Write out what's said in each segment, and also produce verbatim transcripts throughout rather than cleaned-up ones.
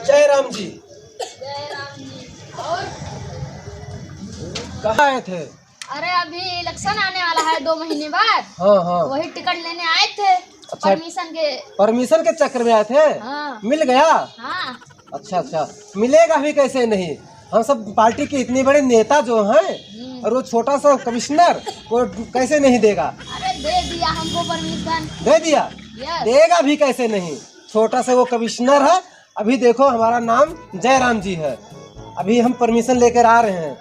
जय राम जी। कहाँ आए थे? अरे, अभी election आने वाला है दो महीने बाद। हाँ, हाँ। वही ticket लेने आए थे। अच्छा। Permission के। Permission के चक्कर में आए थे? हाँ। मिल गया? हाँ। अच्छा, अच्छा, मिलेगा भी कैसे नहीं? हम सब party के इतने बड़े नेता जो हैं, हम्म। और वो छोटा सा commissioner, वो कैसे नहीं देगा? अरे, दे दिया हमको permission। दे दिया? Yes। देगा भी कैसे नहीं? छोटा सा वो commissioner है। अभी देखो, हमारा नाम जयराम जी है, अभी हम permission लेकर आ रहे हैं।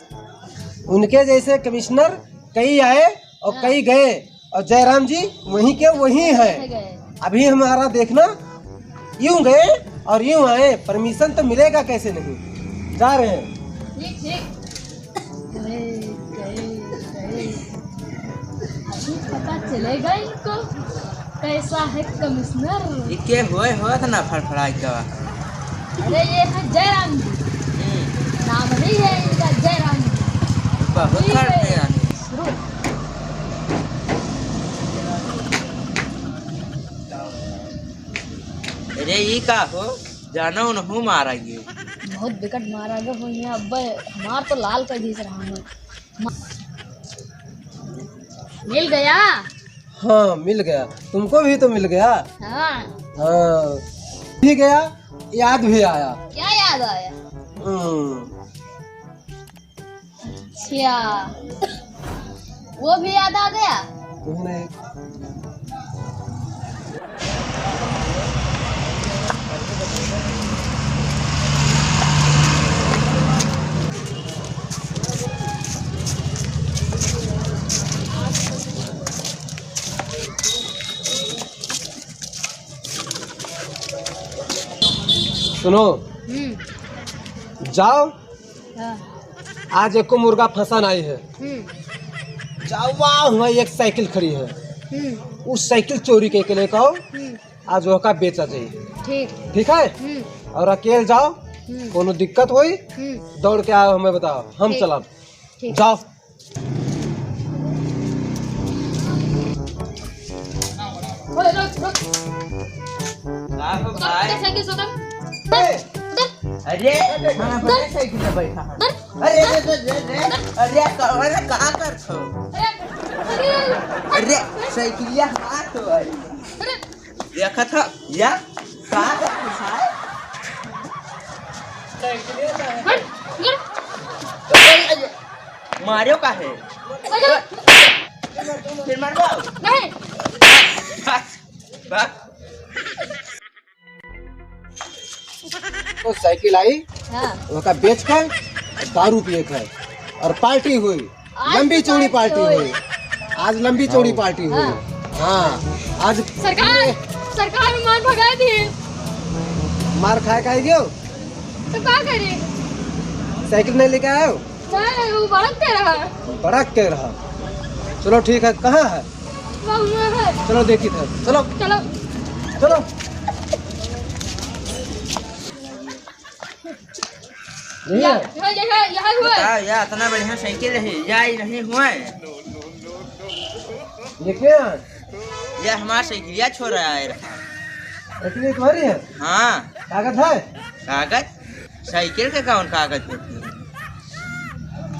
उनके जैसे commissioner कई आए और हाँ। कई गए, और जयराम जी वहीं के वहीं हैं। वहीं गए। अभी हमारा देखना, यूं गए और यूं आए, permission तो मिलेगा कैसे नहीं। जा रहे हैं। ठीक, ठीक। गए, गए, गए। अभी पता चलेगा इनको, कैसा है commissioner। ये के होए होत ना फड़फड़ाई का? अरे, ये है जयराम जी। हम्म। नाम ही है इनका जयराम जी। बहुत ठीक है। खड़े हैं। रुक। अरे, ये का हो? जानो उनहू मारा ये। बहुत बिकट मारा गया हो यहाँ। अब हमार तो लाल कर दीस रहा है। म-, मिल गया? हाँ, मिल गया। तुमको भी तो मिल गया। हाँ। हाँ, भी गया, याद भी आया। क्या याद आया? हम्म। अच्छा, वो भी याद आ गया? तुम्हें नहीं। सुनो, हम्म। जाओ, हाँ। आज एको मुर्गा फंसा नहीं है। हम्म। जाओ, वहाँ हुआ एक साइकिल खड़ी है, हम्म। उस साइकिल चोरी के, के लेके आओ। हम्म। आज वह का बेचा जाए। ठीक। ठीक है? हम्म। और अकेल जाओ, हम्म। कोनो दिक्कत होई, हम्म। दौड़ के आओ, हमें बताओ, हम ठीक। चलब। ठीक। जाओ। ओए, रुक, रुक। का हो भाई? उधर साइकिल से उतर। ए! उधर। अरे, हाँ, बड़े साइकिल में बैठा है। उधर। अरे, अरे, अरे, अरे, अरे, का, अरे, का करत हो? अरे, अरे, अरे, साइकिलिया हाथ हो, अरे। अरे। देखत ह, या? का करत है? हट, हट। अरे, अरे, मारियो का है? अरे। फिर मारबो? नहीं। बस, बस। तो साइकिल आई, हाँ। ओका बेच के दारू पिए के है और पार्टी हुई, आज लंबी तो चौड़ी पार्टी पार्टी हुई। हुई। आज लंबी चौड़ी हाँ। पार्टी हुई। हाँ। हाँ, आज सरकार, सरकार मार भगा दी। मार खाए का आई गयो? तो का करी? साइकिल नहीं लेके आयो? नहीं, वो भड़क के रहा। भड़क के रहा। चलो ठीक है, कहाँ है? वो हुआ है। चलो देखी थे, चलो। चलो। चलो। यही या, है? यहाँ, यहाँ, यहाँ हुआ है। बताओ, या इतना बढ़िया साइकिल है, या ही नहीं हुआ है। ये क्या है? या हमारा साइकिलिया छोरा आए रहा। साइकिल तुम्हारी है? हाँ। कागज है? कागज? साइकिल के कौन कागज होती है?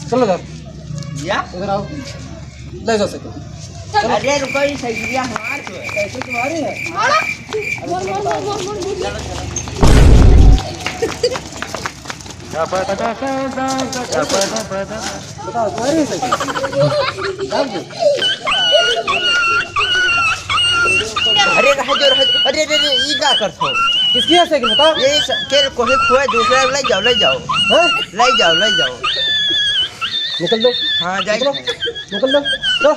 चलो इधर। या? इधर आओ। ले जाओ साइकिल। चलो। अरे रुको, ये साइकिलिया हमार तो है। साइकिल तुम्हारी है? मारो। अरे मार, मार, मार, मार, मार, मार। चलो, चलो। बताओ, तुम्हारी है साइकिल? दाब दो। अरे, रह जाओ, रह जाओ। अरे, अरे, अरे, ई का करत हो? किसकी है साइकिल, बताओ? ये स-, के कोहे खोए, दूसरा ले जाओ, ले जाओ। हैं? ले जाओ, ले जाओ। निकल दो। हाँ, जाइए। निकलो, निकल दो। चलो।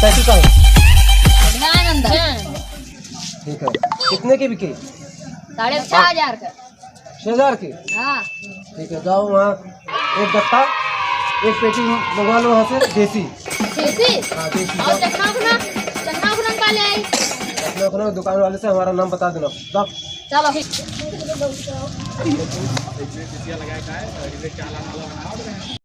साइकिल का है? बढ़िया है नंदन। ठीक है, कितने की बिकी? साढ़े छह हजार का। छह हजार की? हाँ। ठीक है, जाओ वहाँ एक गत्ता, एक पेटी मंगवा लो वहाँ से, देसी। देसी? हाँ, देसी, और जाओ। चखना उखना, चखना उखना का ले आई? चखना उखना दुकान वाले से हमारा नाम बता देना, जाओ। चलो। इसमें बिटिया लगाए का है, और इसे चाला वाला बनावत रहे।